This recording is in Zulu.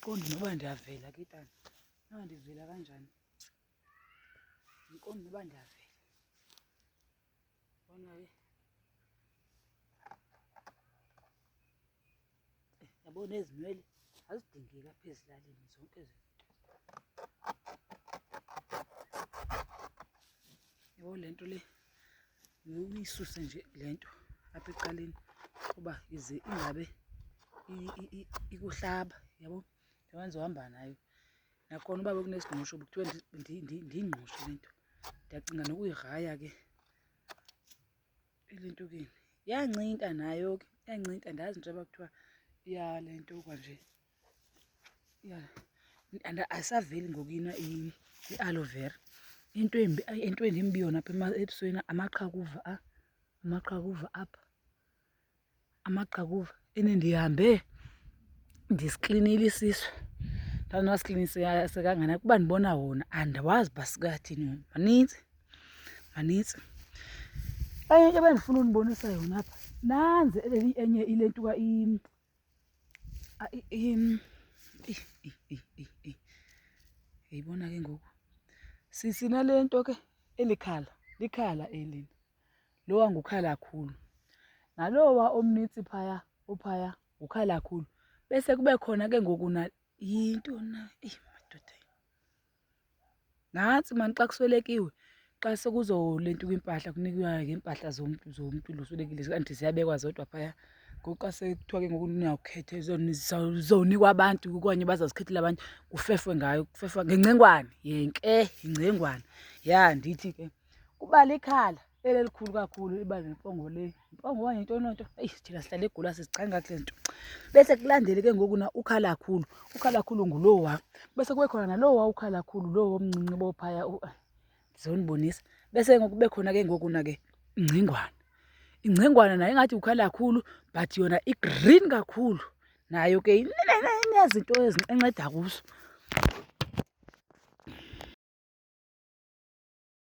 Andiqondi noba ndiyavela ke tana. Noba ndivela kanjani. Andiqondi noba ndiyavela. Bona ke. Eh, yabona ezi nwele azidingeki apha ezilalini zonke ezi zinto. Yabo le nto le uyisuse nje le nto apha ecaleni uba ize ingabe ikuhlaba, yabo. Njengoba ndizohamba nayo nakhona uba bekunesingqusho bekuthiwe ndiyingqushe le nto. Ndiyacinga nokuyigraya ke elentukeni. Iyancinta nayo ke, iyancinta andazi njengoba kuthiwa iyalentuka nje. Ayisaveli ngoku i-aloe vera. Into embi, into embi yona apha ebusweni amaqhakuva amaqhakuva apha, amaqhakuva. And ndihambe ndisiklinile isisu, ndazi noba siklinise kangakanani. Kuba ndibona wona andiwazi uba sikathini wona, manintsi, manintsi. Enye into ebendifuna unibonisa yona apha, nanzi enye ilentuka . Yayibona ke ngoku. Sinale nto ke, eli khala, likhala eli. Lowa ngukhalakhulu. Nalowa omnintsi phaya, ophaya ngukhalakhulu. Bese kube khona ke ngoku yintoni na? Eyi madoda. Nantsi mani xa kuswelekiwe, xa sekuzolentuka iimpahla kunikwa ngeempahla zomntu zomntu lo uswelekile andithi ziyabekwa zodwa phaya. Ngoku xa sekuthiwa ke ngoku niyawukhetha zonikwa abantu okanye bazazikhethela abanye kufefwe ngayo, kufefwa ngengcengwane, yenke yingcengwane. Ya ndithi ke kuba likhala eli elikhulu kakhulu iba nempongo le. Yimpongo okanye yintoni loo nto? Eyi thina sihlala eGoli asizichani kakuhle ezi nto. Bese kulandele ke ngoku na ukhalakhulu, ukhalakhulu ngulowa. Bese kube khona nalowa ukhalakhulu lo omncinci bophaya ndizonibonisa. Bese ke ngoku kube khona ke ngoku na ke ingcingwane. Ingcingwane nayo ingathi ukhalakhulu but yona i-green kakhulu. Nayo ke inezinto enceda kuzo.